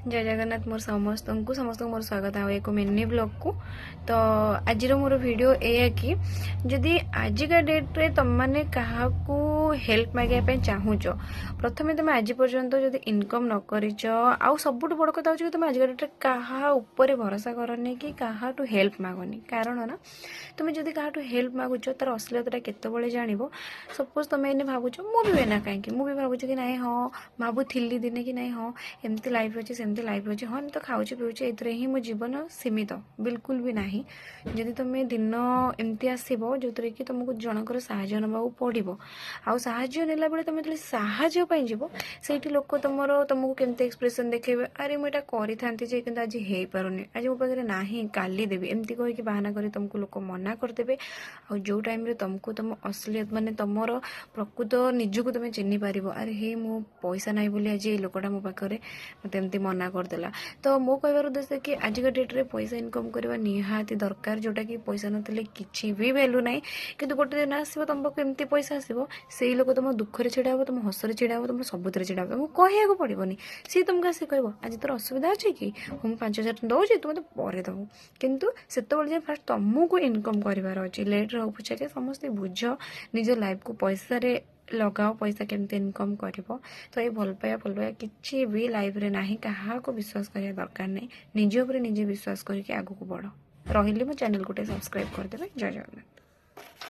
ଜୟ ଜଗନ୍ନାଥ। ମୋର ସମସ୍ତଙ୍କୁ ସମସ୍ତଙ୍କୁ ମୋର ସ୍ୱାଗତ ଆଉ ଏକ ମିନି ବ୍ଲଗ୍କୁ। ତ ଆଜିର ମୋର ଭିଡ଼ିଓ ଏଇଆ କି ଯଦି ଆଜିକା ଡେଟ୍ରେ ତମମାନେ କାହାକୁ ହେଲ୍ପ ମାଗିବା ପାଇଁ ଚାହୁଁଛ, ପ୍ରଥମେ ତମେ ଆଜି ପର୍ଯ୍ୟନ୍ତ ଯଦି ଇନକମ୍ ନ କରିଛ, ଆଉ ସବୁଠୁ ବଡ଼ କଥା ହେଉଛି କି ତମେ ଆଜିକା ଡେଟ୍ରେ କାହା ଉପରେ ଭରସା କରନି କି କାହାଠୁ ହେଲ୍ପ ମାଗନି। କାରଣ ନା, ତୁମେ ଯଦି କାହାଠୁ ହେଲ୍ପ ମାଗୁଛ, ତାର ଅସଲିୟତଟା କେତେବେଳେ ଜାଣିବ? ସପୋଜ୍ ତମେ ଏଇନେ ଭାବୁଛ, ମୁଁ ବି ନା କାହିଁକି, ମୁଁ ବି ଭାବୁଛି କି ନାଇଁ, ହଁ, ଭାବୁଥିଲି ଦିନେ କି ନାଇଁ, ହଁ, ଏମିତି ଲାଇଫ୍ ଅଛି, ସେମିତି ଲାଇଫ୍ ଅଛି, ହଁ, ତ ଖାଉଛି ପିଉଛି, ଏଥିରେ ହିଁ ମୋ ଜୀବନ ସୀମିତ। ବିଲକୁଲ ବି ନାହିଁ। ଯଦି ତମେ ଦିନ ଏମିତି ଆସିବ ଯେଉଁଥିରେ କି ତୁମକୁ ଜଣଙ୍କର ସାହାଯ୍ୟ ନେବାକୁ ପଡ଼ିବ, ଆଉ ସାହାଯ୍ୟ ନେଲା ବେଳେ ତମେ ଯେତେବେଳେ ସାହାଯ୍ୟ ପାଇଁ ଯିବ, ସେଇଠି ଲୋକ ତମର ତମକୁ କେମିତି ଏକ୍ସପ୍ରେସନ୍ ଦେଖେଇବେ? "ଆରେ, ମୁଁ ଏଇଟା କରିଥାନ୍ତି ଯେ, କିନ୍ତୁ ଆଜି ହେଇପାରୁନି, ଆଜି ମୋ ପାଖରେ ନାହିଁ, କାଲି ଦେବି", ଏମିତି କହିକି ବାହାନା କରି ତମକୁ ଲୋକ ମନା କରିଦେବେ। ଆଉ ଯେଉଁ ଟାଇମ୍ରେ ତମକୁ ତମ ଅସଲିୟତ, ମାନେ ତମର ପ୍ରକୃତ ନିଜକୁ ତମେ ଚିହ୍ନି ପାରିବ, ଆରେ ହେ, ମୁଁ ପଇସା ନାହିଁ ବୋଲି ଆଜି ଏଇ ଲୋକଟା ମୋ ପାଖରେ ମୋତେ ଏମିତି ମନା କରିଦେଲା। ତ ମୋ କହିବାର ଉଦ୍ଦେଶ୍ୟ କି ଆଜିକା ଡେଟ୍ରେ ପଇସା ଇନକମ୍ କରିବା ନିହାତି ଦରକାର, ଯେଉଁଟାକି ପଇସା ନଥିଲେ କିଛି ବି ଭ୍ୟାଲୁ ନାହିଁ। କିନ୍ତୁ ଗୋଟେ ଦିନ ଆସିବ, ତମ ପାଖକୁ ଏମିତି ପଇସା ଆସିବ, ସେଇ ଲୋକ ତମ ଦୁଃଖରେ ଛିଡ଼ା ହେବ, ତମ ହସରେ ଛିଡ଼ା ହେବ, ତମ ସବୁଥିରେ ଛିଡ଼ା ହେବ। ତମକୁ କହିବାକୁ ପଡ଼ିବନି, ସିଏ ତମକୁ ଆସି କହିବ, "ଆଜି ତୋର ଅସୁବିଧା ଅଛି କି? ମୁଁ 5,000 ଦେଉଛି, ତୁ ମୋତେ ପରେ ଦେବୁ।" କିନ୍ତୁ ସେତେବେଳେ ଯାଇ ଫାଷ୍ଟ ତମକୁ ଇନକମ୍ କରିବାର ଅଛି, ଲେଟ୍ରେ ହଉ ପଛକେ। ସମସ୍ତେ ବୁଝ, ନିଜ ଲାଇଫକୁ ପଇସାରେ ଲଗାଅ, ପଇସା କେମିତି ଇନକମ୍ କରିବ। ତ ଏଇ ଭଲ ପାଇବା ଭଲ ପାଇବା କିଛି ବି ଲାଇଫରେ ନାହିଁ। କାହାକୁ ବିଶ୍ୱାସ କରିବା ଦରକାର ନାହିଁ। ନିଜ ଉପରେ ନିଜେ ବିଶ୍ୱାସ କରିକି ଆଗକୁ ବଢ଼। ରହିଲି, ମୋ ଚ୍ୟାନେଲକୁ ଟିକେ ସବସ୍କ୍ରାଇବ୍ କରିଦେବେ। ଜୟ ଜଗନ୍ନାଥ।